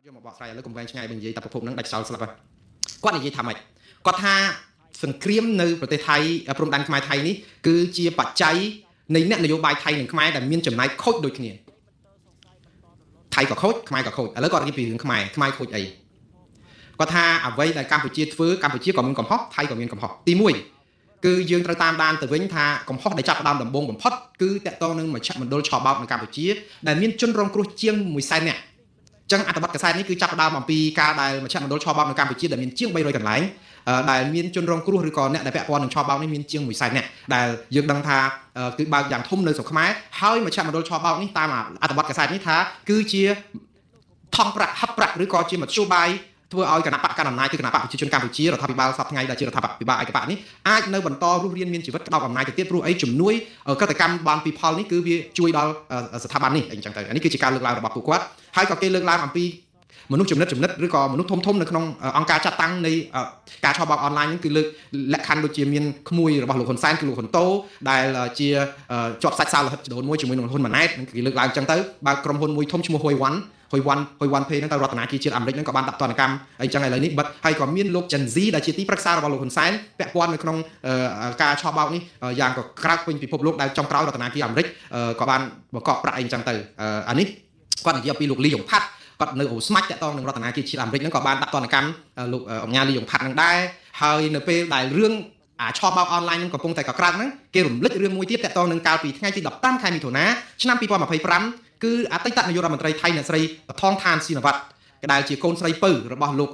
យកមកបកស្រាយឥឡូវកុំវែងឆ្ងាយបើនិយាយតែប្រភពហ្នឹងដាច់ខ្យល់ស្លាប់ហើយគាត់និយាយថាម៉េចគាត់ថាសង្គ្រាមនៅប្រទេសថៃព្រំដែនខ្មែរថៃនេះគឺជាបច្ច័យនៃអ្នកនយោបាយថៃនិងខ្មែរដែលមានចំណែកខូចដូចគ្នាថៃក៏ខូចខ្មែរក៏ខូចឥឡូវគាត់និយាយពីរឿងខ្មែរខ្មែរខូចអីគាត់ថាអ្វីដែលកម្ពុជាធ្វើកម្ពុជាក៏មានកំហុសថៃក៏មានកំហុសទី1គឺយើងត្រូវតាមដានទៅវិញថាកំហុសដែលចាប់ផ្ដើមដំបូងបំផុតគឺតាក់ទងនឹងមជ្ឈមណ្ឌលឆបោកនៅកម្ពុជាដែលមានជនរងគ្រោះជាង100,000នាក់ចឹងអត្ថបទកាសែតនេះគឺចាប់ផ្ដើមអំពីការដែលមជ្ឈមណ្ឌលឆបោកនៅកម្ពុជាដែលមានជាង300កន្លែងដែលមានជនរងគ្រោះឬក៏អ្នកដែលពាក់ព័ន្ធនឹងឆបោកនេះមានជាង100,000នាក់ដែលយើងដឹងថាគឺបើកយ៉ាងធំនៅស្រុកខ្មែរហើយមជ្ឈមណ្ឌលឆបោកនេះតាមអត្ថបទកាសែតនេះថាគឺជាថង់ប្រាក់ហឹបប្រាក់ឬក៏ជាមធ្យោបាយធ្វើឲ្យគណៈបកកណ្ដាលអំណាចគឺគណៈបកប្រជាជនកម្ពុជារដ្ឋាភិបាលសពថ្ងៃដែលជារដ្ឋាភិបាលឯកបកនេះអាចនៅបន្តរស់រានមានជីវិតក្តោបអំណាចទៅទៀតព្រោះអីជំនួយកតកម្មបានពីផលនេះគឺវាជួយដល់ស្ថាប័ននេះអញ្ចឹងទៅនេះគឺជាការលើកឡើងរបស់ពួកគាត់ហើយក៏គេលើកឡើងអំពីមនុស្សចំណិតចំណិតឬក៏មនុស្សធំធំនៅក្នុងអង្គការចាត់តាំងនៃការឆបោកអនឡាញហ្នឹងគឺលើកលក្ខខណ្ឌដូចជាមានក្មួយរបស់លោកហ៊ុនសែនគឺលោកហ៊ុនតូដែលជាជាប់សាច់សាលោហិតចដូនមួយជាមួយនឹងហ៊ុនម៉ាណែតហ្នឹងគេលើកឡើងអញ្ចឹងទៅបើក្រុមហ៊ុនមួយធំឈ្មោះហ៊ុយវ៉ាន់ហ៊ុយវ៉ាន់ហ៊ុយវ៉ាន់ Pay ហ្នឹងទៅរដ្ឋាភិបាលជាតិអាមេរិកហ្នឹងក៏បានដាក់ទណ្ឌកម្មអីចឹងឥឡូវនេះបិទហើយក៏មានលោក Gen Z ដែលជាទីប្រឹក្សារបស់លោកហ៊ុនសែនពាក់ព័ន្ធនៅក្នុងការឆបោកនេះយ៉ាងក៏ក្រើកពេញពិភពលោកដែលចុងក្រោយរដ្ឋាភិបាលអាមេរិកក៏បានបង្កក់ប្រាក់អីចឹងទៅអានេះគាត់និយាយអំពីលោកលីយ៉ុងផាត់គាត់នៅអូស្មាច់តាក់ទងនឹងរដ្ឋាភិបាលជាតិអាមេរិកហ្នឹងក៏បានដាក់ទណ្ឌកម្មលោកអង្គញាលីយ៉ុងផាត់ហ្នឹងដែរហើយនៅពេលដែលរឿងអាឆបោកអនឡាញហ្នឹងកំពុងតែកក្រើកហ្នឹងគេរំលឹករឿងមួយទៀតតាក់ទងនឹងកាលពីថ្ងៃទី15ខែមិថុនាឆ្នាំ2025គឺអតីតនាយករដ្ឋមន្ត្រីថៃអ្នកស្រីថងឋានស៊ីនវ៉ាត់ដែលជាកូនស្រីពៅរបស់លោក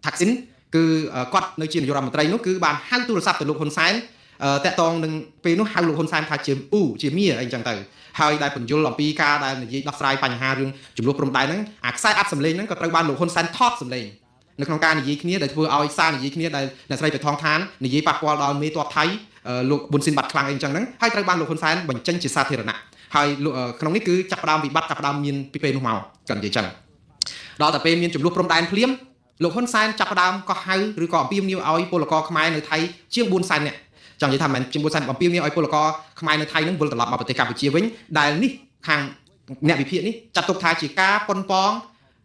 ថាក់ស៊ីនគឺគាត់នៅជានាយករដ្ឋមន្ត្រីនោះគឺបានហៅទូរស័ព្ទទៅលោកហ៊ុនសែនតាក់ទងនឹងពេលនោះហៅលោកហ៊ុនសែនថាជាពូជាមៀអីចឹងទៅហើយដែលបញ្យលអំពីការដែលនិយាយដោះស្រាយបញ្ហារឿងចំនួនព្រំដែនហ្នឹងអាខ្សែអាត់សម្លេងហ្នឹងក៏ត្រូវបានលោកហ៊ុនសែនថតសម្លេងនៅក្នុងការនិយាយគ្នាដែលធ្វើឲ្យសារនិយាយគ្នាដែលអ្នកស្រីបៃថងឋាននិយាយប៉ះពាល់ដល់មេតបថៃលោកប៊ុនស៊ីនបាត់ខ្លាំងអីចឹងហ្នឹងហើយត្រូវបានលោកហ៊ុនសែនបញ្ចេញជាសាធារណៈហើយក្នុងនេះគឺចាប់ផ្ដើមវិបត្តិចាប់ផ្ដើមមានពីពេលនោះមកគាត់និយាយចឹងដល់តែពេលមានចំនួនព្រំដែនភ្លាមលោកហ៊ុនសែនចាប់ផ្ដើមក៏ហៅឬក៏អំពាវនាវឲ្យពលករខ្មែរនៅថៃជាង400,000នាក់ចង់និយាយថាមិនមែនជាង400,000អំពាវនាវឲ្យពលករខ្មែរនៅថៃនឹងវិលត្រឡប់មកប្រទេសកម្ពុជាវិញដែលនេះខាងអ្នកវិភាគនេះចាត់ទុកថាជាការប៉ុនប៉ង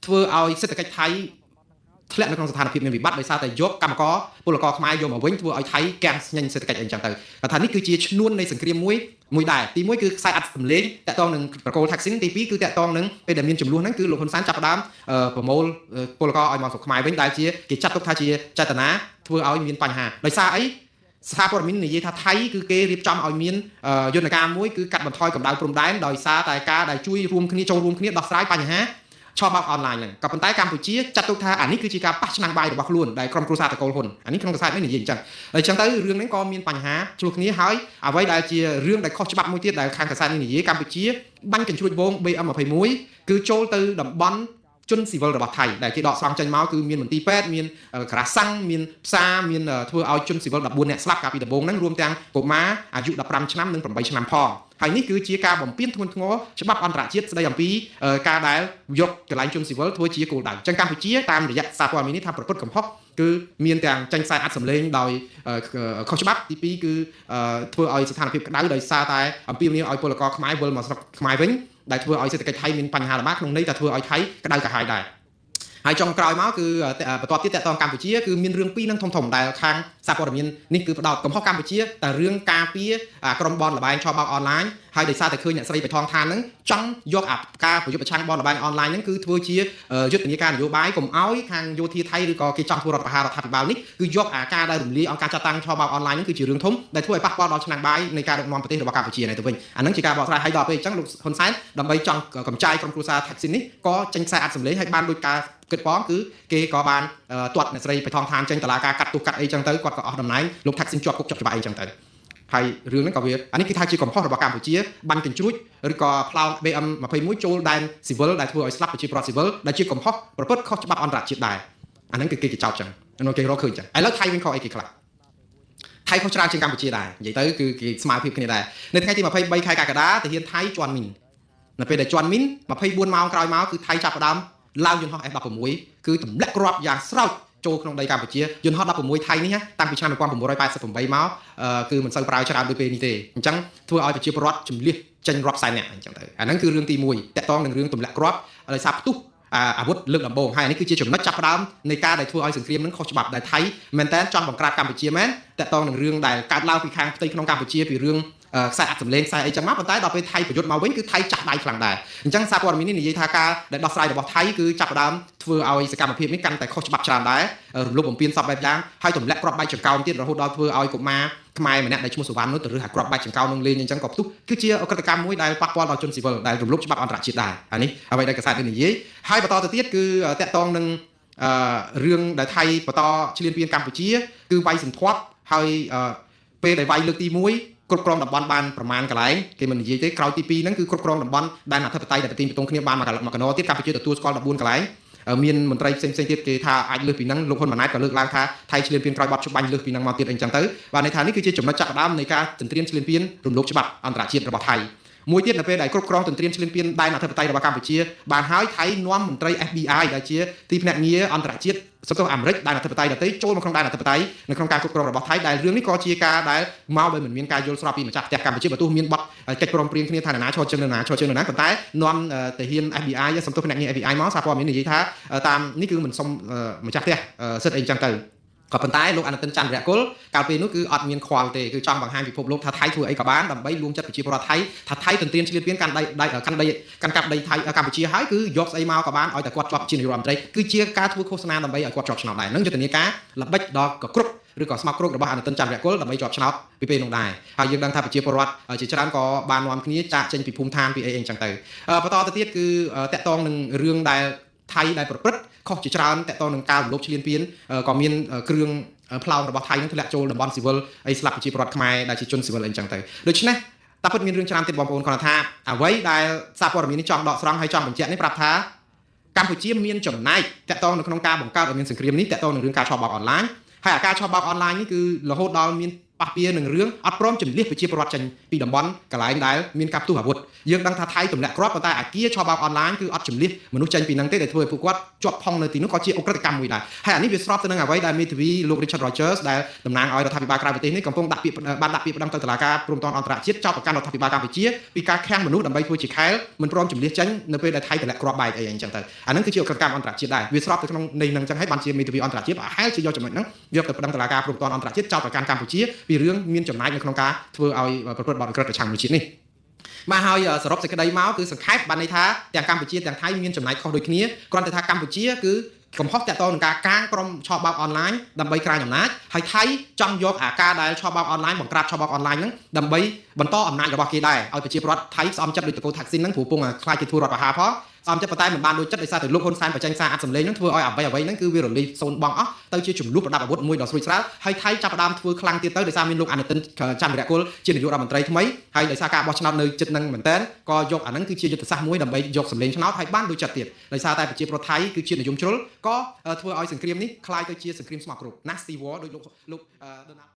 ធ្វើឲ្យសេដ្ឋកិច្ចថៃធ្លាក់នៅក្នុងស្ថានភាពមានវិបត្តិដោយសារតែយកកម្មករពលករខ្មែរយកមកវិញធ្វើឲ្យថៃកាំងស្ញែងសេដ្ឋកិច្ចអីចឹងទៅគាត់ថានេះគឺជាឈ្នួននៃសង្គ្រាមមួយមួយដែរទី1គឺខ្សែអាត់សម្លេងតាក់ទងនឹងប្រកូលថាក់ស៊ីនទី2គឺតាក់ទងនឹងពេលដែលមានចំនួនហ្នឹងគឺលោកហ៊ុនសែនចាប់ផ្ដើមប្រមូលពលករឲ្យមកស្រុកខ្មែរវិញដែលជាគេចាត់ទុកថាជាចេតនាធ្វើឲ្យមានបញ្ហាដោយសារអីស្ថាប័នមាននិយាយថាថៃគឺគេរៀបចំឲ្យមានយន្តការមួយគឺកាត់បន្ថយកម្ដៅព្រំដែនដោយសារតែការដែលជួយរួមគ្នាចូលរួមគ្នាដោះស្រាយបញ្ហាឆបោកអនឡាញហ្នឹងក៏ប៉ុន្តែកម្ពុជាចាត់ទុកថាអានេះគឺជាការប៉ះឆ្នាំងបាយរបស់ខ្លួនដែលក្រុមគ្រួសារតកូលហ៊ុនអានេះក្នុងកាសែតនេះនិយាយអញ្ចឹងហើយអញ្ចឹងទៅរឿងហ្នឹងក៏មានបញ្ហាឆ្លោះគ្នាហើយអ្វីដែលជារឿងដែលខុសច្បាប់មួយទៀតដែលខាងកាសែតនេះនិយាយកម្ពុជាបាញ់កញ្ជ្រួចវង BM21 គឺចូលទៅតំបន់ជនស៊ីវិលរបស់ថៃដែលគេដកស្រង់ចេញមកគឺមានមន្ទីរពេទ្យមានក្រាសាំងមានផ្សារមានធ្វើឲ្យជនស៊ីវិល14នាក់ស្លាប់កាលពីដំបូងហ្នឹងរួមទាំងកុមារអាយុ15ឆ្នាំនិង8ឆ្នាំផងហើយនេះគឺជាការបំពានធ្ងន់ធ្ងរច្បាប់អន្តរជាតិស្ដីអំពីការដែលយកកន្លែងជនស៊ីវិលធ្វើជាគោលដៅអញ្ចឹងកម្ពុជាតាមរយៈសារព័ត៌មាននេះថាប្រព្រឹត្តកំហុសគឺមានទាំងចេញខ្សែអាត់សម្លេងដោយខុសច្បាប់ទី2គឺធ្វើឲ្យស្ថានភាពក្តៅដោយសារតែអំពាវនាវឲ្យពលករខ្មែរវិលមកស្រុកខ្មែរវិញដែលធ្វើឲ្យសេដ្ឋកិច្ចថៃមានបញ្ហាលំបាកក្នុងន័យថាធ្វើឲ្យថៃក្តៅក្រហាយដែរហើយចុងក្រោយមកគឺបន្ទាប់ទៀតតាក់ទងកម្ពុជាគឺមានរឿងពីរនឹងធំធំដែលខាងសារព័ត៌មាននេះគឺផ្ដោតកំហុសកម្ពុជាតែរឿងការពារក្រុមបនលបែងឆបោកអនឡាញហើយដោយសារតែឃើញអ្នកស្រីបៃថងឋានហ្នឹងចង់យកអាការប្រយុទ្ធប្រឆាំងបនលបែងអនឡាញហ្នឹងគឺធ្វើជាយុទ្ធនាការនយោបាយកុំឲ្យខាងយោធាថៃឬក៏គេចង់ធ្វើរដ្ឋប្រហាររដ្ឋាភិបាលនេះគឺយកអាការដែលរំលាយអង្គការចាត់តាំងឆបោកអនឡាញហ្នឹងគឺជារឿងធំដែលធ្វើឲ្យប៉ះពាល់ដល់ឆ្នាំងបាយនៃការដឹកនាំប្រទេសរបស់កម្ពុជានេះទៅវិញអាហ្នឹងជាការបកស្រាយឲ្យដល់ពេលអញ្ចឹងលោកហ៊ុនសែនដើម្បីចង់កំចាយក្រុមគ្រួសារថាក់ស៊ីននេះក៏ចេញខ្សែអាត់សម្លេងឲ្យបានដោយការគិតផងគឺគេក៏បានទាត់អ្នកស្រីបៃថងឋានចេញតឡាការកាត់ទោសកាត់អីចឹងទៅគាត់ក៏អស់តំណែងលោកថាក់ស៊ីនជាប់គុកជាប់ច្បាប់អីចឹងទៅហើយរឿងហ្នឹងក៏វាអានេះគឺថាជាកំហុសរបស់កម្ពុជាបាញ់កញ្ជ្រួចឬក៏ផ្លោង BM21 ចូលដែនស៊ីវិលដែលធ្វើឲ្យស្លាប់ប្រជាពលរដ្ឋស៊ីវិលដែលជាកំហុសប្រព្រឹត្តខុសច្បាប់អន្តរជាតិដែរអាហ្នឹងគឺគេចោទចឹងនោះគេរកឃើញចឹងឥឡូវថៃវិញខុសអីគេខ្លះថៃខុសច្រើនជាងកម្ពុជាដែរនិយាយទៅគឺគេស្មើភាពគ្នាដែរនៅថ្ងៃទី23ខែកក្កដាទាហានថៃជន់មីននៅពេលដែលជន់មីន24ម៉ោងក្រោយមកគឺថៃចាប់ផ្ដើមឡើងយន្តហោះ F16 គឺទម្លាក់គ្រាប់យ៉ាងស្រោចចូលក្នុងដីកម្ពុជាយន្តហោះ16ថៃនេះតាំងពីឆ្នាំ1988មកគឺមិនសូវប្រើច្រើនដូចពេលនេះទេអញ្ចឹងធ្វើឲ្យប្រជាពលរដ្ឋជំលះចេញរាប់សែននាក់អញ្ចឹងទៅអាហ្នឹងគឺរឿងទី1តាក់ទងនឹងរឿងទម្លាក់គ្រាប់ដោយសារផ្ទុះ អាវុធលើកដំបូងហើយនេះគឺជាចំណុចចាប់ផ្ដើមនៃការដែលធ្វើឲ្យសង្គ្រាមនឹងខុសច្បាប់ដែលថៃមែនតើចង់បង្ក្រាបកម្ពុជាមែនតកតងនឹងរឿងដែលកើតឡើងពីខាងផ្ទៃក្នុងកម្ពុជាពីរឿងខ្សែអាត់សម្លេងខ្សែអីចឹងមកប៉ុន្តែដល់ពេលថៃប្រយុទ្ធមកវិញគឺថៃចាក់ដៃខ្លាំងដែរអញ្ចឹងសារព័ត៌មាននេះនិយាយថាការដែលដោះស្រាយរបស់ថៃគឺចាប់ផ្ដើមធ្វើឲ្យសកម្មភាពនេះកាន់តែខុសច្បាប់ច្រើនដែររំលោភបំពានសពបែបយ៉ាងហើយទម្លាក់គ្រាប់បែកចង្កោមទៀតរហូតដល់ធ្វើឲ្យកុមារខ្មែរម្នាក់ដែលឈ្មោះសុវណ្ណនោះទៅរើសអាគ្រាប់បែកចង្កោមនឹងលេងអញ្ចឹងក៏ផ្ទុះគឺជាអក្រិតកម្មមួយដែលប៉ះពាល់ដល់ជនស៊ីវិលដែលរំលោភច្បាប់អន្តរជាតិដែរអានេះអ្វីដែលកាសែតនេះនិយាយហើយបន្តទៅទៀតគឺតាក់ទងនឹងរឿងដែលថៃបន្តឈ្លានពានកម្ពុជាគឺវាយសន្ធាប់ហើយពេលដែលវាយលើកទី1គ្រប់គ្រងតំបន់បានប្រមាណកន្លែងគេមិននិយាយទេក្រោយទី2ហ្នឹងគឺគ្រប់គ្រងតំបន់ដែនអធិបតេយ្យដែលប្រទីងប្រទងគ្នាបានមួយកណោទៀតកម្ពុជាទទួលស្គាល់14កន្លែងមានមន្ត្រីផ្សេងៗទៀតគេថាអាចលើសពីហ្នឹងលោកហ៊ុនម៉ាណែតក៏លើកឡើងថាថៃឈ្លានពានក្រោយបទច្បាញ់លើសពីហ្នឹងមកទៀតអីចឹងទៅបាទន័យថានេះគឺជាចំណុចចាប់ផ្ដើមនៃការទន្ទ្រានឈ្លានពានរំលោភច្បាប់អន្តរជាតិរបស់ថៃមួយទៀតនៅពេលដែលគ្រប់គ្រងទន្ទ្រានឈ្លានពានដែនអធិបតេយ្យរបស់កម្ពុជាបានហើយថៃនាំមន្ត្រី FBI ដែលជាទីភ្នាក់ងារអន្តរជាតិសំទោសអាមេរិកដែនអធិបតេយ្យដទៃចូលមកក្នុងដែនអធិបតេយ្យនៅក្នុងការគ្រប់គ្រងរបស់ថៃដែលរឿងនេះក៏ជាការដែលមកដោយមិនមានការយល់ស្របពីម្ចាស់ផ្ទះកម្ពុជាបើទោះមានបទកិច្ចព្រមព្រៀងគ្នាថានរណាឈរជើងនរណាឈរជើងនរណាប៉ុន្តែនាំទាហាន FBI សំទោសភ្នាក់ងារ FBI មកសារព័ត៌មាននិយាយថាតាមនេះគឺមិនសុំម្ចាស់ផ្ទះសិទ្ធអីចឹងទៅក៏ប៉ុន្តែលោកអនុទិនចន្ទរៈគុលកាលពេលនោះគឺអត់មានខ្វល់ទេគឺចង់បង្ហាញពិភពលោកថាថៃធ្វើអីក៏បានដើម្បីលួងចិត្តប្រជាពលរដ្ឋថៃថាថៃទន្ទ្រានឈ្លានពានកាន់ដីកាន់ដីកាន់កាប់ដីថៃកម្ពុជាហើយគឺយកស្អីមកក៏បានឲ្យតែគាត់ជាប់ជានាយករដ្ឋមន្ត្រីគឺជាការធ្វើឃោសនាដើម្បីឲ្យគាត់ជាប់ឆ្នោតដែរនឹងយុទ្ធនាការល្បិចដ៏កគ្រប់ឬក៏ស្មោកគ្រោករបស់អនុទិនចន្ទរៈគុលដើម្បីជាប់ឆ្នោតពីពេលនោះដែរហើយយើងដឹងថាប្រជាពលរដ្ឋជាច្រើនក៏បាននាំគ្នាចាកចេញពីភូមិឋានពីអីអីចឹងទៅបន្តទៅទៀតគឺតាក់ទងនឹងរឿងដែលថៃដែលប្រព្រឹត្តខុសជាច្រើនតាក់ទងនឹងការរំលោភឈ្លានពានក៏មានគ្រឿងផ្លោងរបស់ថៃនឹងធ្លាក់ចូលតំបន់ស៊ីវិលអីស្លាប់ប្រជាពលរដ្ឋខ្មែរដែលជាជនស៊ីវិលអីចឹងទៅដូច្នេះតែពិតមានរឿងច្រើនទៀតបងប្អូនគាត់ថាអ្វីដែលសារព័ត៌មាននេះចង់ដកស្រង់ហើយចង់បញ្ជាក់នេះប្រាប់ថាកម្ពុជាមានចំណែកតាក់ទងនៅក្នុងការបង្កើតឲ្យមានសង្គ្រាមនេះតាក់ទងនឹងរឿងការឆបោកអនឡាញហើយអាការឆបោកអនឡាញនេះគឺរហូតដល់មានប៉ះពានឹងរឿងអត់ព្រមជំលះប្រជាពលរដ្ឋចេញពីតំបន់កន្លែងដែលមានការផ្ទុះអាវុធយើងដឹងថាថៃទម្លាក់គ្រាប់ប៉ុន្តែអាគារឆបោកអនឡាញគឺអត់ជំលះមនុស្សចេញពីហ្នឹងទេដែលធ្វើឲ្យពួកគាត់ជាប់ផុងនៅទីនោះក៏ជាឧក្រិដ្ឋកម្មមួយដែរហើយអានេះវាស្របទៅនឹងអ្វីដែលមេធាវីលោក Richard Rogers ដែលតំណាងឲ្យរដ្ឋាភិបាលក្រៅប្រទេសនេះកំពុងដាក់ពាក្យបានដាក់ពាក្យប្តឹងទៅតុលាការព្រំប្រទានអន្តរជាតិចោទប្រកាន់រដ្ឋាភិបាលកម្ពុជាពីការខាំងមនុស្សដើម្បីធ្វើជាខែលមិនព្រមជំលះចេញនៅពេលដែលថៃទម្លាក់គ្រាប់បែកអីអញ្ចឹងទៅអាហ្នឹងគឺជាឧក្រិដ្ឋកម្មអន្តរជាតិដែរវាស្របទៅក្នុងនៃហ្នឹងអញ្ចឹងហើយបានជាមេធាវីអន្តរជាតិប្រហែលជាយកចំណុចហ្នឹងយកទៅប្តឹងតុលាការព្រំប្រទានអន្តរជាតិចោទប្រកាន់កម្ពុជាពីរឿងមានចំណែកនៅក្នុងការធ្វើឲ្យប្រព្រឹត្តបទឧក្រិដ្ឋប្រឆាំងមនុស្សជាតិនេះបាទហើយសរុបសេចក្តីមកគឺសង្ខេបបានន័យថាទាំងកម្ពុជាទាំងថៃមានចំណែកខុសដូចគ្នាគ្រាន់តែថាកម្ពុជាគឺកំហុសតាក់ទងនឹងការកាងក្រុមឆបោកអនឡាញដើម្បីក្រាញអំណាចហើយថៃចង់យកអាការដែលឆបោកអនឡាញបង្ក្រាបឆបោកអនឡាញហ្នឹងដើម្បីបន្តអំណាចរបស់គេដែរឲ្យប្រជាពលរដ្ឋថៃស្អំចិត្តដូចតកូលថាក់ស៊ីនហ្នឹងព្រោះពងខ្លាចគេធ្វើរដ្ឋប្រហារផងស្អំចិត្តប៉ុន្តែមិនបានដូចចិត្តដោយសារតែលោកហ៊ុនសែនបញ្ចេញសារអាត់សម្លេងហ្នឹងធ្វើឲ្យអ្វីអ្វីហ្នឹងគឺវារលីសូនបងអស់ទៅជាចំនួនប្រដាប់អាវុធមួយដ៏ស្រួចស្រាលហើយថៃចាប់ផ្ដើមធ្វើខ្លាំងទៀតទៅដោយសារមានលោកអនុទិនចន្ទរៈគុលជានាយករដ្ឋមន្ត្រីថ្មីហើយដោយសារការបោះឆ្នោតនៅជិតហ្នឹងមែនតើក៏យកអាហ្នឹងគឺជាយុទ្ធសាស្ត្រមួយដើម្បីយកសម្លេងឆ្នោតហើយបានដូចចិត្តទៀតដោយសារតែប្រជាប្រដ្ឋថៃគឺជានិយមជ្រុលក៏ធ្វើឲ្យសង្គ្រាមនេះក្លាយទៅជាសង្គ្រាមស្មោះគ្រប់ Nasty War ដោយលោក Donald